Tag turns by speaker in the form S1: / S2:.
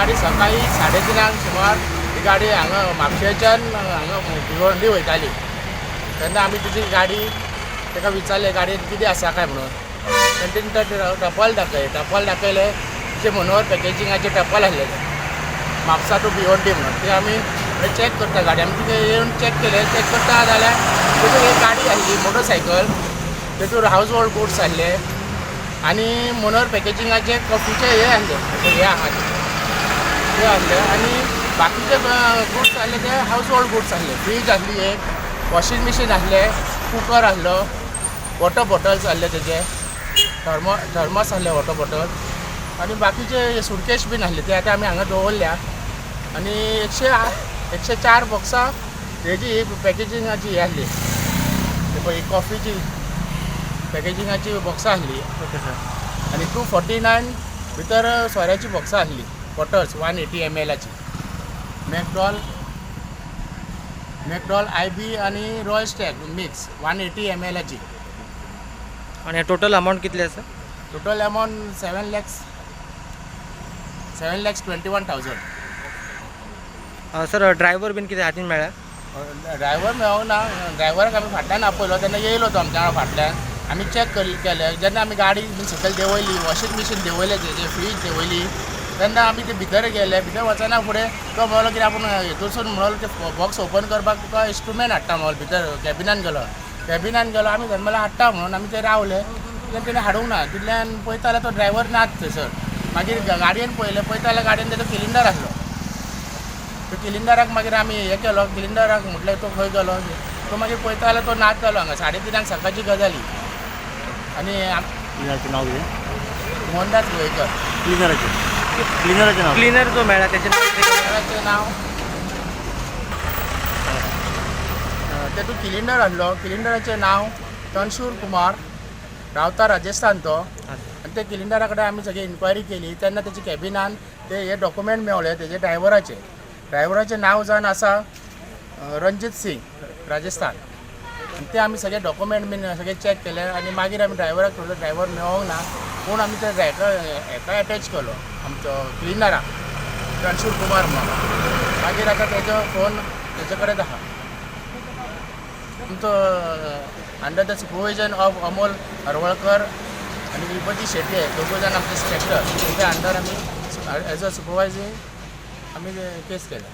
S1: गाडी सकाळी 3:30 सुमार ही गाडी हांगा म्हापशेच्यान हांगा भिवंडी वयताली. तेन्ना आमी तिची गाडी ताका विचारलें गाडयेन कितें आसा काय म्हणून. तेणें तें टपाल दाखयलें. टपाल दाखयलें, तिचें मनोहर पॅकेजिंगाचें टपाल आसलेलें, म्हापसा टू भिवंडी म्हणून. ते आमी चॅक करता गाडी, आमी तिथे येवन चॅक केलें. चॅक करता जाल्यार तितून एक गाडी आसली मोटरसायकल, तितून हावज होल्ड गुड्स आसले आनी मनोहर पॅकेजिंगाचे कॉफीचे हे आसले, हे आहा ते आसले आनी बाकीचे गुड्स आसले ते हावज होल्ड गुड्स आसले. फ्रीज आसली एक, वॉशिंग मशीन आसलें, कुकर आसलो, वॉटर बॉटल्स आसले, तेजे थर्मस आसले, वॉटर बॉटल आनी बाकीचे सुटकेश बीन आसले. ते आतां आमी हांगा दवरल्या. आनी 104 बॉक्सां हेजी पॅकेजिंगाची ही आसली, ते पळय कॉफीची पॅकेजिंगाची बॉक्सां आसली.
S2: Okay sir.
S1: आनी 249 भितर सोऱ्याची बॉक्सां आसली, bottles 180 M एलाची, McDowell McDowell IB आनी रॉयल स्टॅग मिक्स 180 एम एलाची.
S2: आनी टोटल अमावंट कितली आसा?
S1: Total amount 7 lakhs 21,000.
S2: Sir, driver बीन कितें हातीन मेळ्ळा?
S1: ड्रायव्हर मेळोंक ना. ड्रायव्हराक आमी फाटल्यान आपयलो तेन्ना येयलो तो आमच्या वांगडा. फाटल्यान आमी चॅक केलें. जेन्ना आमी गाडी बीन सकयल देंवयली, वॉशिंग मशीन देंवयलें, तेजें फ्रीज देंवयली, तेन्ना आमी ते भितर गेले. भितर वचना फुडें तो म्हणलो कितें, आपूण हितूरसून म्हणलो ते बॉक्स ओपन करपाक तुका इंस्ट्रुमेंट हाडटा म्हणलो. भितर कॅबिनान गेलो, कॅबिनान गेलो. आमी थंय म्हणल्यार हाडटा म्हणून आमी ते रावले. तितल्यान तेणें हाडूंक ना. तितल्यान पळयता जाल्यार तो ड्रायव्हर नाच थंयसर. मागीर गाडयेन पळयलें, पळयता जाल्यार गाडयेन तेजो किलिंडर आसलो. तो किलिंडराक मागीर आमी हें केलो. किलिंडराक म्हटलें तो खंय गेलो? तो मागीर पळयता जाल्यार तो नाच जालो हांगा. 3:30 सकाळची गजाल ही. आनी
S3: क्लिनराचें नाव कितें?
S1: मोहनदास गोवेकर.
S3: क्लिनराचें, क्लिनराचें नाव?
S2: क्लिनर जो मेळ्ळा तेचें नाव कितें?
S1: क्लिनराचें नाव, तेतूंत किलिंडर आसलो. किलिंडराचें नांव तनशूर कुमार, रावता राजस्थान तो. आनी ते किलिंडरा कडेन आमी सगळी इन्क्वायरी केली तेन्ना तेच्या कॅबिनान ते हे डॉक्युमेंट मेवले तेजे ड्रायव्हराचे. ड्रायव्हराचें नांव जावन आसा रणजीत सिंग, राजस्थान. आनी ते आमी सगळे डॉक्युमेंट बीन सगळे चॅक केले आनी मागीर आमी ड्रायव्हराक सोदलो, ड्रायव्हर मेळोंक ना. पूण आमी ते ड्रायव्हर हेका एटॅच केलो, आमचो क्लिनराक, तनशूर कुमार म्हणून. मागीर आतां तेजो फोन तेजे कडेन आहा. आमचो under the supervision of Amol Harvalkar आनी विपती शेट्ये, दोगूय जाण आमचे इन्स्पेक्टर, तेच्या अंडर आमी एज अ सुपरवायझिंग आमी केस केल्या.